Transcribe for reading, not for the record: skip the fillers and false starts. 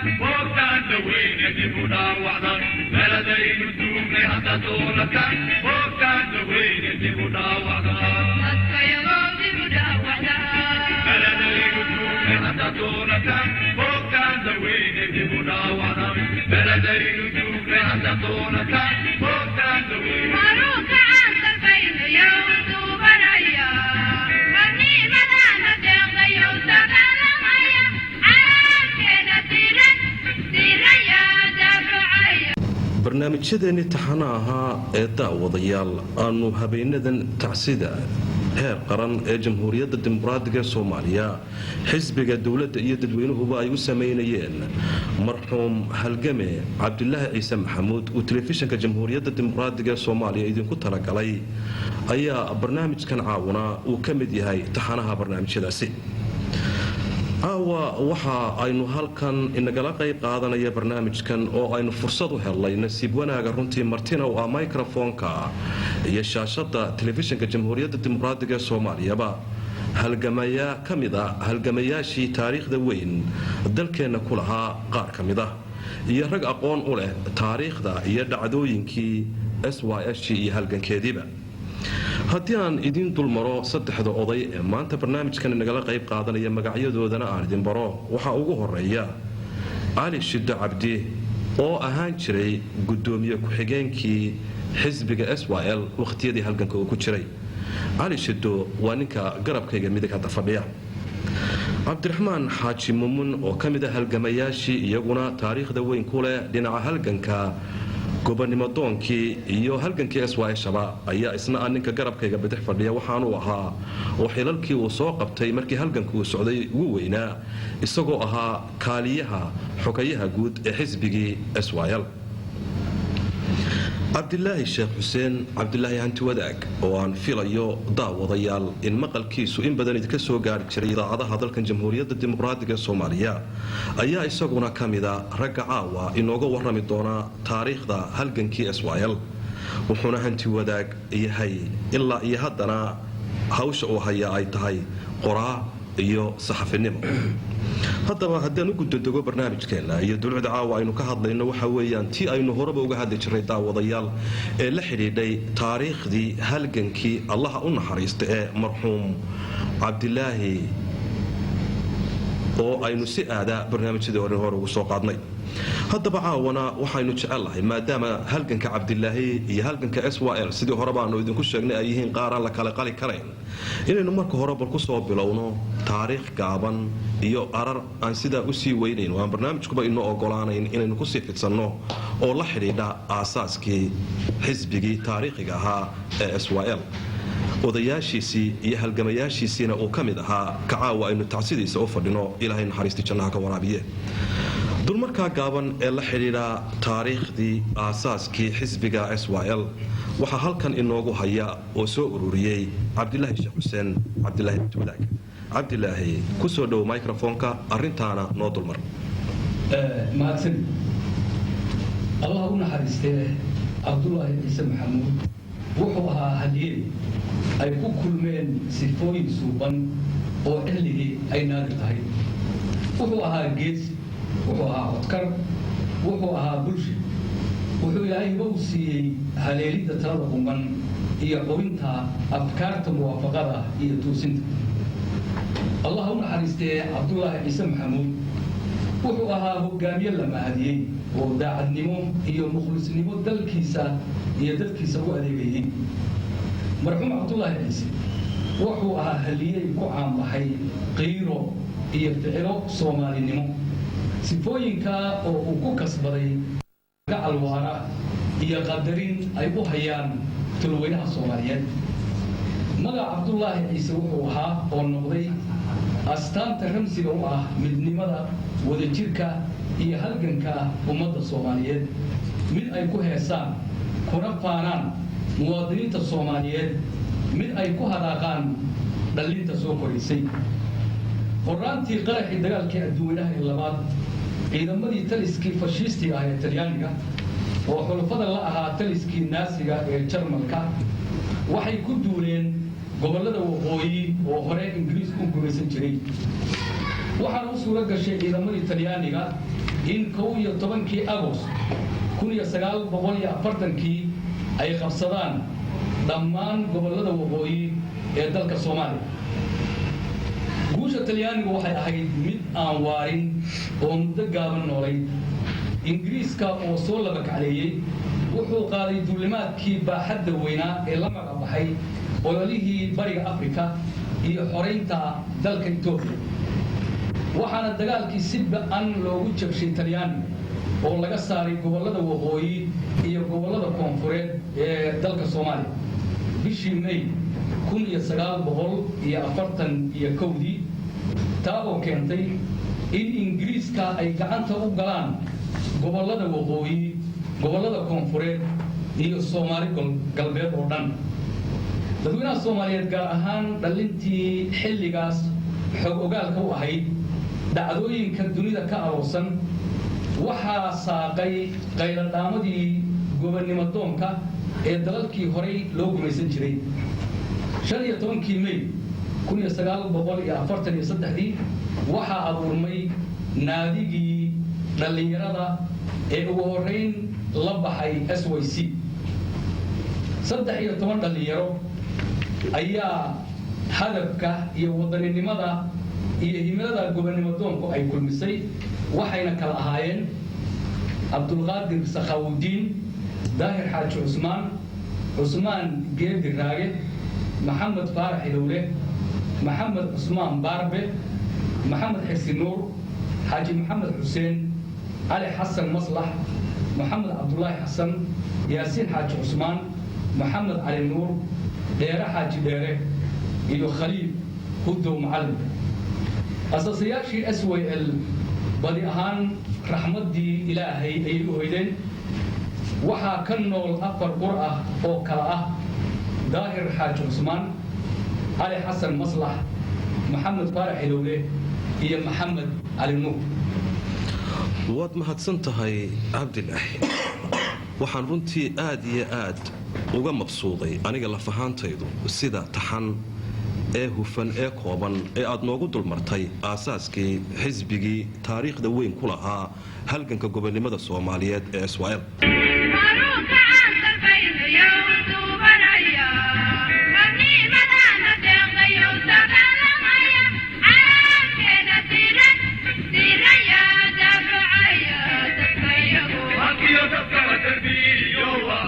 Boogtaan daweyne dib u dhaawacdan, beledaynu duugnay hadda doonataan. Boogtaan daweyne dib u dhaawacdan, beledaynu duugnay hadda doonataan. Boogtaan daweyne dib u dhaawacdan, beledaynu duugnay hadda doonataan. Boogtaan daweyne. Barnaamijyadeennii taxana ahaa ee, daawadayaal, aanu habeenadan tacsida heer qaran ee Jamhuuriyadda Dimuqraadiga ee Soomaaliya, xisbiga dowladda iyo dadweynuhuba ay u samaynayeen marxuum halgame Cabdilaahi Ciise Maxamuud uu telefishinka Jamhuuriyadda Dimuqraadiga ee Soomaaliya idinku talagalay, ayaa barnaamijkan caawuna uu ka mid yahay taxanaha barnaamijyadaasi. Caawa waxa aynu halkan inagala qayb qaadanaya barnaamijkan oo aynu fursad u helnay, nasiib wanaaga runtii martina u ah microfonka iyo shaashada telefishinka Jamhuuriyadda Dimuqraadiga ee Soomaaliyaba, halgamayaa ka mid a halgamayaashii taariikhda weyn dalkeenna ku lahaa qaar ka mid ah, iyo rag aqoon u leh taariikhda iyo dhacdooyinkii SYL iyo halgankeediiba. Haddii aan idiin dulmaro saddexda oday ee maanta barnaamijkan nagala qayb qaadanaya, magacyadoodana aan idin baro, waxaa ugu horeeya Cali Shiddo Cabdi oo ahaan jiray gudoomiye ku-xigeenkii xisbiga SYL wakhtiyadii halganka uu ku jiray. Cali Shiddo waa ninka garabkayga midig hadda fadhiya. Cabdiraxmaan Xaaji Mumun oo ka mid ah halgamayaashii iyaguna taariikhda weyn ku leh dhinaca halganka gobonimo-doonkii iyo halgankii SYL-shaba ayaa isna ah ninka garabkayga bidix fadhiya. Waxaanuu ahaa oo xilalkii uu soo qabtay markii halganka uu socday ugu weynaa isagoo ahaa kaaliyaha xogayaha guud ee xisbigii SYL. Cabdilaahi Sheekh Xuseen Cabdilaahi Hanti Wadaag, oo aan filayo, daawadayaal, in maqalkiisu in badan idinka soo gaari jiray idaacadaha dalkan Jamhuuriyadda Dimuqraadiga ee Soomaaliya, ayaa isaguna ka mida ragga caawa inooga warrami doona taariikhda halgankii SYL. Wuxuuna Hanti Wadaag yahay ilaa iyo haddana hawsha uu hayaa ay tahay qoraa iyo saxafinimo. Haddaba haddaan u gudadego barnaamijkeenna iyo dulucda caawa aynu ka hadlayno, waxa weeyaan tii aynu horeba uga hadli jiray, daawadayaal, ee la xidhiidhay taariikhdii halgankii Allaha u naxariista ee marxuum Cabdilaahi, oo aynu si aadaa barnaamijyadii hore ugu soo qaadnay. Haddaba caawana waxaynu jecellahay, maadaama halganka Cabdilaahi iyo halganka SYL sidii hore baanu idinku sheegnay ay yihiin qaar aan la kala qali karayn, inaynu marka hore bal ku soo bilowno taariikh gaaban iyo arar aan sidaa usii weynayn oo aan barnaamijkuba inoo ogolaanayn inaynu kusii fidsanno, oo la xidhiidha aasaaskii xisbigii taariikhiga ahaa ee SYL, odayaashiisii iyo halgamayaashiisiina uu ka mid ahaa ka caawa aynu tacsidiisa u fadhino. Ilaahay naxariistii jannaha ka waraabiye. Dulmarkaa gaaban ee la xidhiidha taariikhdii aasaaskii xisbiga SYL waxaa halkan inoogu haya oo soo ururiyey Cabdilaahi Sheekh Xuseen Cabdilaahi Abdiwadaag. Cabdilaahi, ku soo dhowo microfonka, arrintaana noo dulmar. Mahadsan. Allah u naxariistee, Cabdulaahi Ciise Maxamuud wuxuu ahaa halyey ay ku kulmeen sifooyin suuban oo xilligii ay naadir tahay. Wuxuu ahaa geesi, wuxuu ahaa codkar, wuxuu ahaa bulshe. Wuxuu Ilaahay hibo u siiyey haleelidda talada quman iyo qurinta afkaarta muwaafaqada iyo toosinta. Allah u naxariistee, Cabdulaahi Ciise Maxamuud wuxuu ahaa hogaamiye la mahadiyey oo daacadnimo iyo mukhlisnimo dalkiisa iyo dadkiisa u adeegayey. Marxuum Cabdulaahi Ciise wuxuu ahaa haliyey ku caanbaxay qiiro iyo ficilo Soomaalinimo, sifooyinkaa oo uu ku kasbaday gacal waara iyo qadarin ay u hayaan tulweynaha Soomaaliyeed. Magaca Cabdulaahi Ciise wuxuu ahaa oo noqday astaanta ramsiga u ah midnimada, wadajirka iyo halganka ummadda Soomaaliyeed, mid ay ku heesaan kuna faanaan muwaadiniinta Soomaaliyeed, mid ay ku hadaaqaan dhallinta soo koraysay. Horraantii qaraxii dagaalkii adduweynaha ee labaad, ciidamadii taliskii fashiistiga ah ee Talyaaniga oo xulafada la ahaa taliskii Naasiga ee Jarmalka waxay ku duuleen gobollada waqooyi oo hore Ingiriisku u gumaysan jiray. Waxaana u suuro gashay ciidamadii Talyaaniga in 11-kii Agost 1940-kii ay qabsadaan dhammaan gobollada waqooyi ee dalka Soomaaliya. Guusha Talyaanigu waxay ahayd mid aan waarin oo muddo gaaban noolayd. Ingiriiska oo soo laba kacleeyey wuxuu qaaday duulimaadkii baaxadda weynaa ee la magacbaxay ololihii Bariga Afrika iyo xoraynta dalka Etoobiya, waxaana dagaalkii si ba'an loogu jabshay Talyaaniga oo laga saaray gobollada waqooyi iyo gobollada koonfureed ee dalka Soomaaliya bishii May 1941-dii, taa oo keentay in Ingiriiska ay gacanta u galaan gobollada waqooyi, gobollada koonfureed iyo Soomaali Galbeed oo dhan. Dadweynaha Soomaaliyeed, gaar ahaan dhallintii xilligaas xog ogaalka u ahayd dhacdooyinka dunida ka aloosan, waxaa saaqay qayladhaamadii gobonnimo doonka ee dalalkii horay loo gumaysan jiray. 15-kii May 1943-dii waxaa abuurmay naadigii dhallinyarada ee ugu horrayn la baxay SYC. 13 dhallinyaro ayaa hadafka iyo wadaninimada iyo himilada gobonnimo doonku ay kulmisay, waxayna kala ahaayeen Cabdulqaadir Sakhaawudiin, Daahir Xaaji Cusmaan, Cusmaan Geedi Raage, Maxamed Faarax Ilowle, Maxamed Cusmaan Baarbe, Maxamed Xirsi Nuur, Xaaji Maxamed Xuseen, Cali Xasan Maslax, Maxamed Cabdulaahi Xasan, Yaasiin Xaaji Cusmaan, Maxamed Cali Nuur, Dheere Xaaji Dheere iyo Khaliif Hudow Macalin. Asaasayaashii SYL badi ahaan raxmaddii Ilaahay ayay u hoydeen. Waxaa ka nool afar qur ah oo kala ah Daahir Xaaji Cusmaan, Cali Xasan Maslax, Maxamed Faarax Ilowle iyo Maxamed Cali Nuur. Waad mahadsan tahay, Cabdilaahi. Waxaan runtii aad iyo aad uga mabsuuday aniga laf ahaantaydu sida taxan ee hufan ee kooban ee aad noogu dulmartay aasaaskii xisbigii taariikhda weyn ku lahaa halganka gobonnimada Soomaaliyeed ee SYL.